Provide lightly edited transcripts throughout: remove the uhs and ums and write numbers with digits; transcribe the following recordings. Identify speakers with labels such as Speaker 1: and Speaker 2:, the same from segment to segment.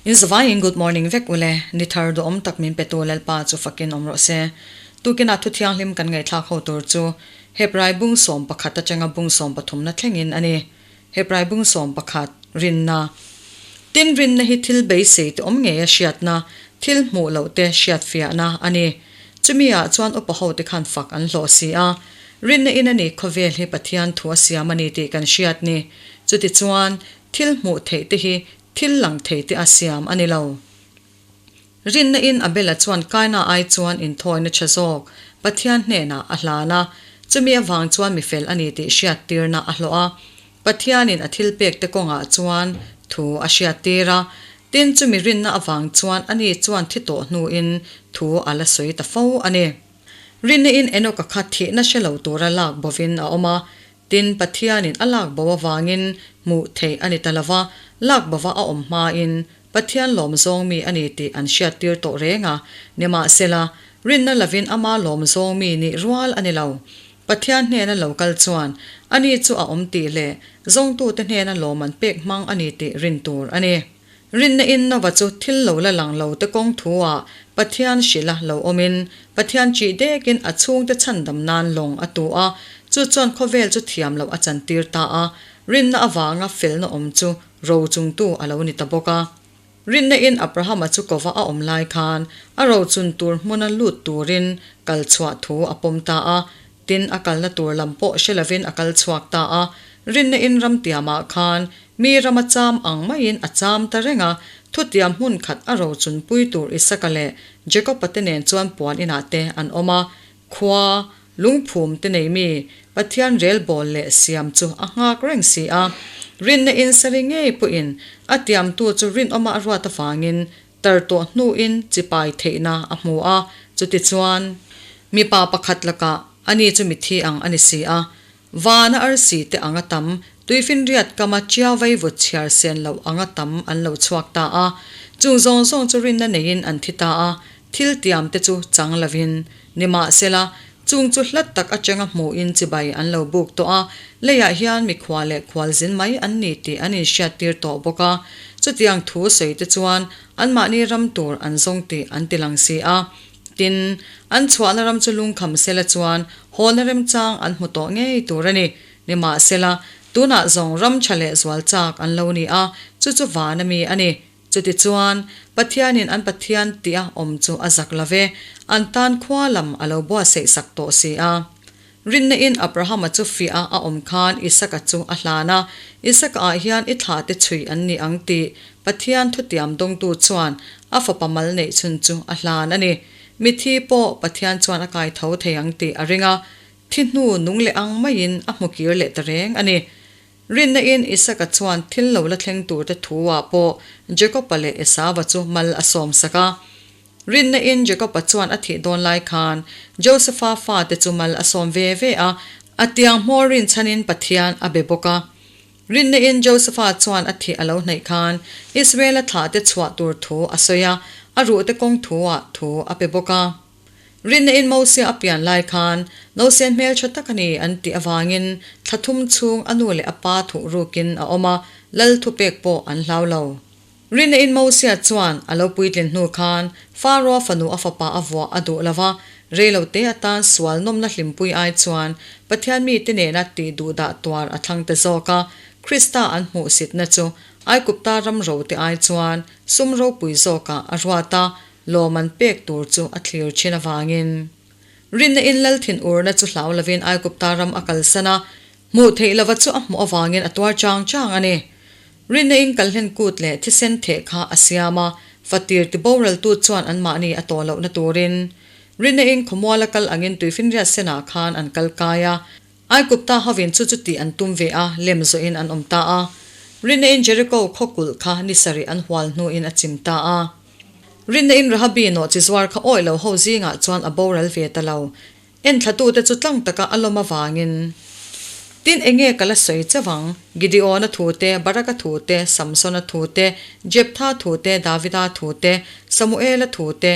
Speaker 1: In zavaiin good morning vek ule, ni thar duhawm tak min petu Lalpa chu fakin awm rawh se. Tukinah thu thianghlim kan ngaihthlak ho tur chu Hebrai bung 11 atanga bung 13 na thlengin a ni. Hebrai bung 11, Rinna. Tin rinna hi thil beisei te awm ngei a hriatna, thil hmuh loh te hriatfiahna a ni. Chumi ah chuan upa ho te khan fak an hlawh si a. Rinna in a ni khawvel hi Pathian thu a siam a ni tih kan hriat ni. Chutichuan, thil hmuh theih te hi thil lang thei te a siam a ni lo. Rinna in Abela chuan Kaina ai chuan inthawina tha zawk Pathian hnenah a hlan a, chumi avang chuan mifel a ni tih hriattirna a hlawh a. Pathianin a thilpek te kawngah chuan thu a hriattir a, tin chumi rinna avang chuan ani chuan thi tawh hnuin thu a la sawi ta fo a ni. Rinna in Enoka kha thihna hre lo tura lak bovin a awm a, tin Pathianin a lak bo avangin hmuh theih a ni ta lova, lak bova a awm hmain Pathian lawm zawng mi a ni tih an hriattir tawh reng a, nimahsela, rinna lovin ama lawm zawng mi nih rual a ni lo. Pathian hnena lo kal chuan ani chu a awm tih leh zawngtute hnena lawm an pek hmang a ni tih rin tur a ni. Rinna in Nova chu thil lo la lang lo te kawng thu ah Pathian hrilh a lo awmin Pathian chih dekin a chhungte chhandam nan lawng a tu a, chu chuan khawvel chu thiam loh a chantir ta a, rinna avanga felna awm chu ro chungtu a lo ni ta bawk a. Rinna in Abrahama chu kova a awm lai khan a rochun tur hmuna lut turin kal chhuah thu a pawm ta a, tin a kalna tur lam pawh hre lovin a kal chhuak ta a. Rinna in ram tiamah khan mi ram a cham ang maiin a cham ta reng a, thutiam hmun khat a rochun pui tur Isaka leh Jakob-a te nen chuan puan inah te an awm a, khua, Lungphum te nei mi, Pathian rel bawl leh siam chu a nghak reng si a. Rinna in sari ngei pawhin a tiamtu chu rinawma a ruat avangin tar tawh hnuin chipai theihna a hmu a. Chutichuan, mipa pakhat lakah ani chu mithi ang a ni si a. Vana arsi te anga tam, tuifinriat kama tia vaivut chhiar sen loh anga tam an lo chhuak ta a. Chung zawng zawng chu rinna neiin an thi ta a, thil tiam te chu chang lovin Nimahsela, chung chu hlat tak atanga hmuhin chibai an lo buk tawh a, leiah hian mikhua leh khualzin mai an ni tih an inhriattir tawh bawk a. Chutiang thu sawi te chuan anmahni ram tur an zawng tih an ti lang si a. Tin, an chhuahna ram chu lungkham sela chuan hawlna remchang an hmu tawh ngei tur a ni. Nimahsela, tunah zawng ram tha leh zual chak an lo ni a, chu chu vana mi a ni. Chutichuan, Pathianin an Pathian tia awm chu a zak lo ve, an tan khua lam a lo buatsaih sak tawh si a. Rinna in Abrahama chu fiah a awm khan Isaka chu a hlan a, Isaka ah hian i thla te chhui an ni ang tih Pathian thutiam dawngtu chuan a fapa mal neih chhun chu a hlan a ni. Mithi pawh Pathian chuan a kai tho thei ang tih a ring a, thi hnu nung leh ang maiin a hmu kir leh ta reng a ni. Rinna in Isaka chuan thil lo la thleng tur te thu ah pawh Jakob-a leh Esau-a chu mal a sawm sak a. Rinna in Jakob-a chuan a thih dawn lai khan Josefa fa te chu mal a sawm ve ve a, a tiang hmawr rin chhan in Pathian a be bawk a. Rinna in Josefa chuan a thih a lo hnaih khan Israel-a thlah te chhuah tur thu a sawi a, a ruh te kawng thu ah thu a pe bawk a. Rinna in Mosia a pian lai khan Nosian hmeltha tak a ni an tih avangin thla thum chhung a nu leh a pa thuh rukin a awm a, lal thupek pawh an hlau lo. Rinna in Mosia chuan a lo puitlin hnu khan Faro fanu a fapa a vuah a duh lo va, reilo te atan sual nawmna hlimpui ai chuan Pathian mite nena tih duhdah tuar a thlang ta zawk a, Krista an hmuhsitna chu Aikupta ram rote ai chuan sum ropui zawkah a ruat a, Lawm an pek tur chu a thlir thin avangin. Rinna in lal thin urna chu hlau lovin Aigupta ram a kalsan a, hmuh theih lova chu a hmuh avangin a tuar chang chang a ni. Rinna in kalhlen kut leh thisen theh kha a siam a, fatir ti boraltu chuan anmahni a tawh lohna turin. Rinna in khawmual a kal angin tuifinriat senah khan an kal kai a, Aigupta hovin chu chuti an tum ve a, lem zawhin an awm ta a. Rinna in Jeriko khaw kulh kha ni sarih an hual hnuin a chim ta a. Rinna in Rahabi nawhchi zuar kha awih lo ho zingah chuan a boral ve ta lo. Enthlatute chu tlang taka a lawm avangin, Tin enge ka la sawi chauh ang? Gideona thu te, Baraka thu te, Samsona thu te, Jeptha thu te, Davida thu te, Samuela thu te,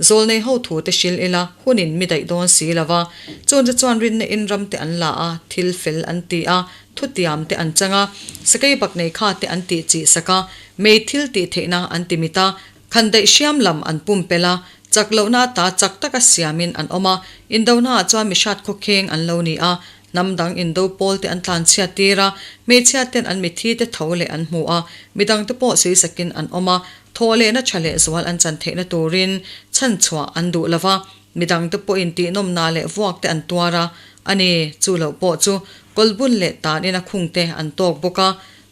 Speaker 1: Zawlnei ho thu te hril ila, hunin mi daih dawn si lo va. Chungte chuan rinna in ram te an la a, thil fel an ti a, Thutiam te an chang a, sakeibaknei kha te an tih chih sak a, mei thil tih theihna an ti mit a, khandaih hriam lam an pumpelh a, chak lohna ata chak taka siamin an awm a, indonaah chuan mihrat khawkheng an lo ni a, hnam dang indo pawl te an tlanchhiat tir a, hmeichhia ten an mithi te tho leh an hmu a, midang te pawh suisakin an awm a, thawh lehna tha leh zual an chan theihna turin chhanchhuah an duh lo va. Midangte pawhin tihnawmna leh vuak te an tuar a, a ni, chu loh pawh chu kawlbun leh tanin a khungte an tawk bawk a,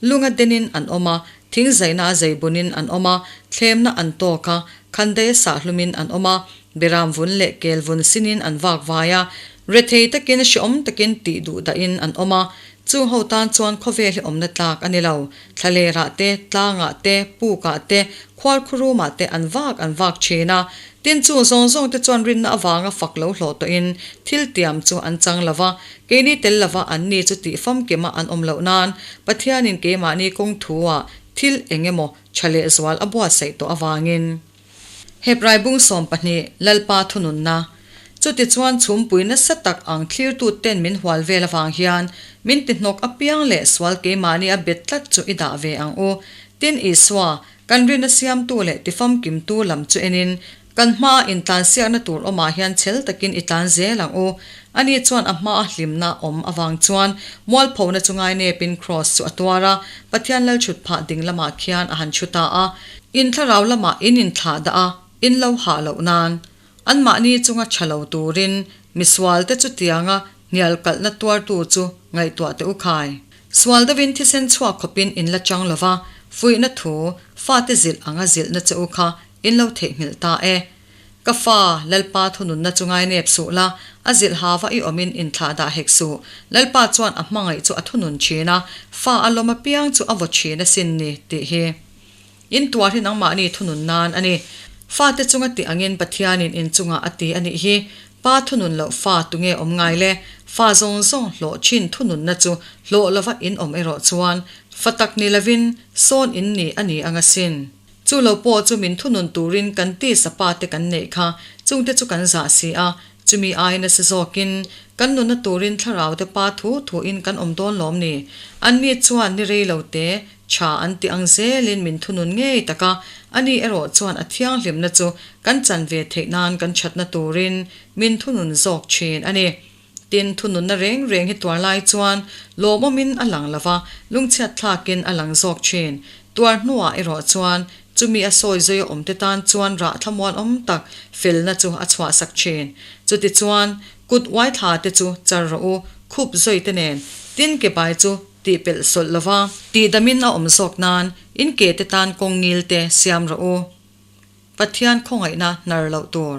Speaker 1: lunga denin an awm a, thing zaihna a zeibunin an awm a, thlemna an tawk a, khandaia sahlumin an awm a, beram vun leh kel vun sinin an vak vai a, rethei takin hreawm takin tih duh dahin an awm a, chung ho tan chuan khawvel hi awmna tlak a ni lo, thlalerah te, tlangah te, pukah te, khuarkhurumah te an vak an vak thin a, Tin, chung zawng zawng te chuan rinna avanga fak lo hlawh tawhin thil tiam chu an chang lo va, keini tel lova anni chu tih famkima an awm loh nan Pathianin keimahni kawng thu-ah thil eng emaw tha leh zual a buatsaih tawh avangin. Hebrai bung 12, Lalpa thununna. Chutichuan chhumpui nasa tak ang thlirtu ten min hual vel avang hian min ti hnawk apiang leh sual keimahni a bet tlat chu i dah ve ang u. Tin, Isua, Kan rinna siamtu leh tifamkimtu lam chu enin, kan hmaa intlansiakna tur awmah hian chhel takin i tlan zel ang u. Ani chuan a hmaa hlimna awm avang chuan mualphona chu ngainepin Kraws chu a tuar a, Pathian lalchhut phah ding lamah khian a han chhu ta a. In thlarau lamah in inthlah dah a, in lo hah loh nan. Anmahni chunga tha lo turin misualte chutianga hnial kalhna tuartu chu ngaihtuah teh u khai. Sual deuhin thisen chhuak khawpin in la chang lova, fuihna thu, fate zilh anga zilhna che u kha in lo theihnghilh ta e. Ka fa, Lalpa thununna chu ngainep suh la, a zilh hava i awmin inthlah dah hek suh. Lalpa chuan a hmangaih chu a thunun thin a, fa a lawm apiang chu a vaw thin asin ni, tih hi. In tuar hi nangmahni thunun nan a ni. Fate chunga tih angin Pathianin in chungah a ti a nih hi. Pa thunun loh fa tunge awm ngai le? Fa zawng zawng hlawh thin thununna chu hlawh lova in awm erawh chuan fa tak ni lovin sawn in ni a ni ang asin. Chu lo pawh chu min thunun turin kan tisa pa te kan neih kha chungte chu kan zah si a, chumi ai nasa zawkin kan nunna turin thlarau te pa thu thuin kan awm dawn lawm ni? Anni chuan ni rei lo te Tha an ti ang zelin min thunun ngei tak a, ani erawh chuan a thianghlimna chu kan chan ve theih nan kan thatna turin min thunun zawk thin a ni. Tin, thununna reng reng hi tuar lai chuan lawmawmin a lang lo va, lungchhiat thlakin a lang zawk thin. Tuar hnuah erawh chuan chumi a sawi zui a awmte tan chuan rah thlamuanawm tak felna chu a chhuahsak thin. Chutichuan, kut uai thla te chu char rawh u, khup zui te nen, tin ke bai chu Tih pelh sawlh lova tihdamin a awm zawk nan in ke te tan kawng ngil te siam rawh u. Pathian khawngaihna hnar loh tur.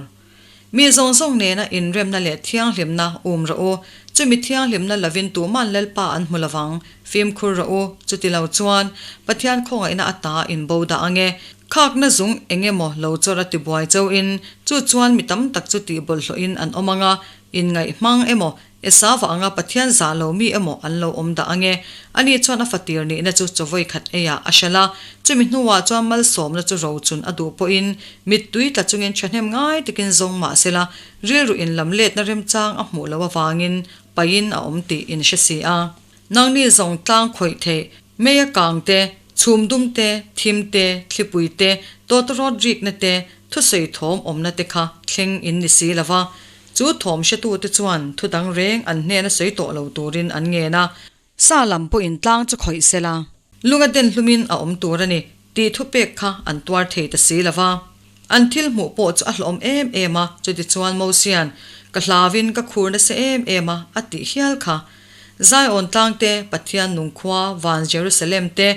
Speaker 1: Mi zawng zawng nena inremna leh thianghlimna um rawh u. Chumi thianghlimna lovin tuman Lalpa an hmu lovang. Fimkhur rawh u. Chuti lo chuan Pathian khawngaihna ata in bo dah ange. Khakna zung eng emaw lo chawr a tibuai chauhin chu chuan mi tam tak chu tihbawlhhlawhin an awm anga, inngaih hmang emaw Esau anga Pathian zah lo mi emaw an lo awm dah ange. Ani chuan a fatir nihna chu chawvawi khat eiah a hralh a. Chumi hnuah chuan malsawmna chu rochun a duh pawhin mittui tla chungin thahnem ngai takin zawng mah sela, rilru inlam letna remchang a hmuh loh avangin paihin a awm tih in hre si a. Nangni zawng tlang khawih theih, meia kang te, chhum dum te, thim te, thlipui te, tawtawrawt rikna te, thusawi thawm awmna te kha thleng in ni si lo va. Chu thawm hretute chuan thu dang reng an hnena sawi tawh lo turin an ngen a. Sa lam pawhin tlang chu khawih se la. Lunga den hlumin a awm tur a ni tih thupek kha an tuar thei ta si lo va. An thil hmuh pawh chu a hlawhawm em em a, chutichuan Mosia'n, Ka hlauvin ka khur nasa em em a, a tih hial kha. Zion tlang te, Pathian nung khua, van Jerusalem te,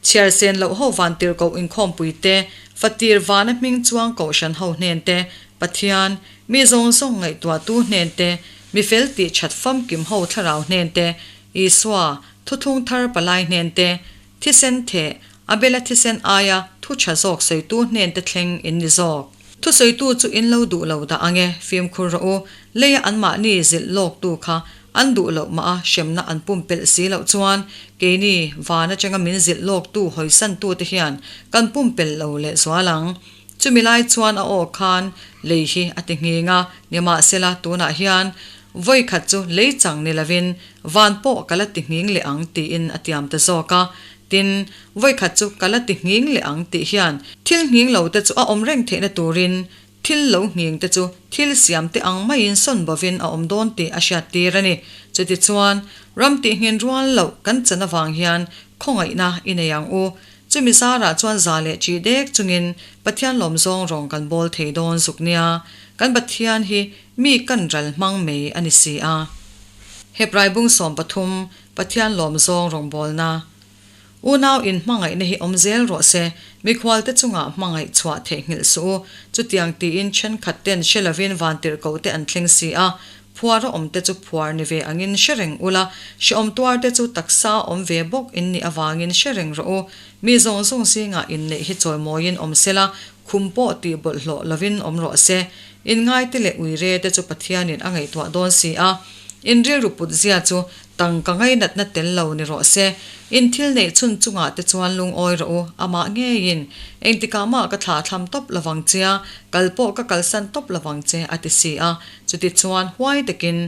Speaker 1: chhiar sen loh ho van tirhkoh inkhawmpui te, fatir vana hming chuang kohhran ho hnen te, Pathian, Mi zawng zawng ngaihtuahtu hnen te, mi fel tih that famkim ho thlarau hnen te, Isua, thuthlung thar palai hnen te, thisen theh, Abela thisen aia thu tha zawk sawitu hnen te thleng in ni zawk. Thusawitu chu in lo duh lo dah ang e, fimkhur rawh u, leia anmahni zilh lawktu kha an duh loh mah a hremna an pumpelh si loh chuan keini van atanga min zilh lawktu hawisantu te hian kan pumpelh lo lehzual ang. Chumi lai chuan a aw khan lei hi a ti nghing a, nimahsela tunah hian Vawi khat chu lei chang ni lovin van pawh ka la ti nghing leh ang tiin a tiam ta zawk a. Tin, vawi khat chu ka la ti nghing leh ang tih hian thil nghing lo te chu a awm reng theihna turin thil lo nghing te chu thil siam te ang maiin sawn bovin a awm dawn tih a hriattir a ni. Chutichuan, ram tih nghin rual loh kan chan avang hian khawngaihna i nei ang u. Chumi zarah chuan za leh chi dek chungin Pathian lawmzawng rawng kan bawl thei dawn zuk nia. Kan Pathian hi mi kan ral hmang mai a ni si a. Hebrai bung 13, Pathian lawmzawng rawngbawlna. Unau in hmangaihna hi awm zel rawh se, mikhualte chungah hmangaih chhuah theihnghilh suh u. Chutiang tiin thenkhat ten hre lovin vantirhkoh te an thleng si a, phuar a awm te chu phuar ni ve angin hre reng ula, hreawm tuar te chu taksa awm ve bawk in nih avangin hre reng rawh u. Mi zawng zawng zingah inneih hi chawimawiin awm sela, khum pawh tih bawlhhlawh lovin awm rawh se. Inngaite leh uire te chu Pathianin a ngaihtuah dawn si a, in rilru put zia chu tangka ngainatna tel lo ni rawh se. In thil neih chhun chungah te chuan lungawi rawh u, amah ngeiin, Engtikah mah ka thlah thlam tawp lovang che a, kal pawh ka kalsan tawp lovang che, a ti si a. Chutichuan, huai takin,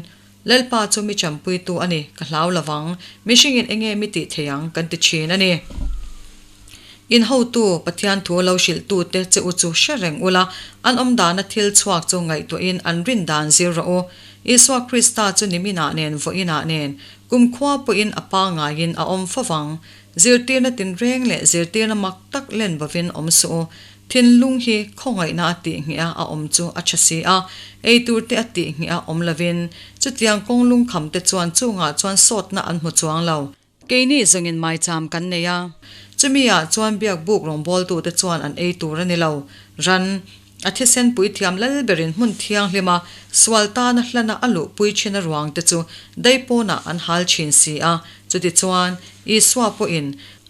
Speaker 1: Lalpa chu mi champuitu a ni, ka hlau lovang, mihringin enge mi tih thei ang, kan ti thin a ni. In hotu, Pathian thu lo hrilhtute che u chu hre reng ula, an awmdana thil chhuak chu ngaihtuahin an rin dan zir rawh u. Isua Krista chu niminah nen vawiinah nen, kumkhua pawhin a pangaiin a awm fo vang. Zirtirna tinreng leh zirtirna mak tak len bovin awm suh u. Thinlung hi khawngaihna a tih ngheh a a awm chu a tha si a, ei tur te a tih ngheh a awm lovin, chutiang kawng lungkham te chuan chungah chuan sawtna an hmu chuang lo. Keini zawngin maicham kan nei a. Chumi ah chuan biak buk rawngbawltu te chuan an ei tur a ni lo. Ran, a thisen puithiam lal berin hmun thianghlima sual tana hlana a luhpui thin a ruang te chu daipawnah an hal thin si a. Chutichuan, Isua pawhin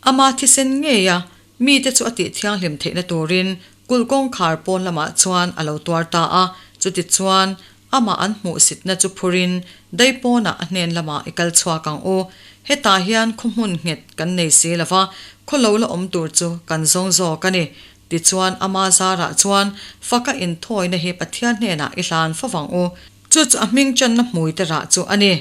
Speaker 1: ama thisen ngeia Mite chu a tih thianghlim theihna turin kulh kawngkhar pawn lamah chuan a lo tuar ta a, chutichuan amah an hmuhsitna chu phurin dai pawnah a hnen lamah i kal chhuak ang u. Hetah hian khaw hmun nghet kan nei si lo va, khaw lo la awm tur chu kan zawng zawk a ni. Tichuan ama zarah chuan faka inthawina hi Pathian hnenah i hlan fo vang u. Chu chu a hming channa hmuite rah chu a ni.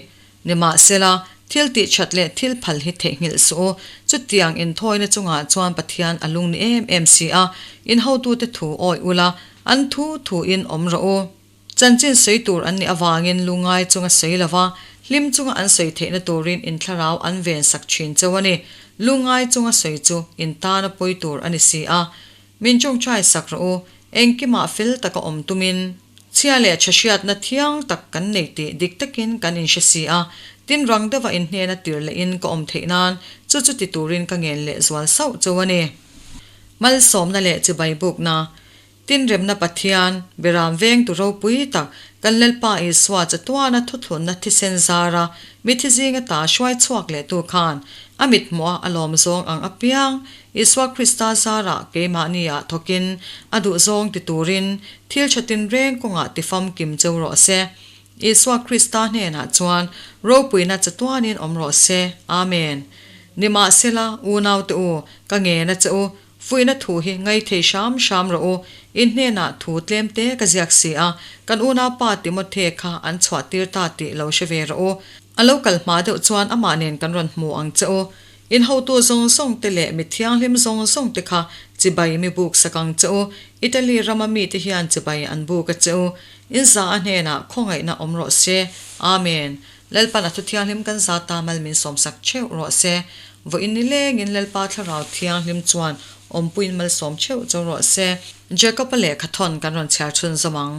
Speaker 1: Nimahsela, thil tihchat leh thil phal hi theihnghilh suh u. Chutiang inthawina chungah chuan Pathian a lung ni em em si a, in hotute thu awih ula, an thu thuin awm rawh u. Chanchin sawi tur an nih avangin lungngai chunga sawi lova, hlim chunga an sawi theihna turin in thlarau an ven sak thin cheu a ni. Lungngai chunga sawi chu in tana pawi tur a ni si a. Min tawngtai sak rawh u, engkimah fel taka awm tumin. Chhia leh tha hriatna thiang tak kan nei tih dik takin kan inhre si a, tin rang deuha inhnena tir lehin ka awm theih nan chu chu ti turin ka ngen leh zual sauh cheu a ni. Malsawmna leh chibai bukna, Tinremna Pathian, Beram vengtu ropui tak, kan Lalpa Isua chatuana thuthlunna thisen zara mithi zinga ta hruai chhuak lehtu khan a mithmuha a lawm zawng ang apiang Isua Krista zarah keimahniah thawkin a duhzawng ti turin thil tha tinreng kawngah ti famkim cheu rawh se. Isua Krista hnenah chuan ropuina chatuanin awm rawh se. Amen. Nimahsela, unaute u, ka ngen a che u, fuihna thu hi ngaithei hram hram rawh u. In hnenah thu tlemte ka ziak si a, kan unaupa Timothe kha an chhuahtir ta tih lo hre ve rawh u. A lo kal hma deuh chuan amah nen kan rawn hmu ang che u. In hotu zawng zawng te leh mi thianghlim zawng zawng te kha chibai mi buk sak ang che u. Italy rama mite hian chibai an buk a che u. In za a hnenah khawngaihna awm rawh se. Amen. Lalpan a thu thianghlim kan za ta mal min sawm sak theuh rawh se. Vawiin ni lengin Lalpa thlarau thianghlim chuan awmpuiin malsawm theuh cho rawh se. Jacob-a lehkha thawn kan rawn chhiar chhunzawm ang.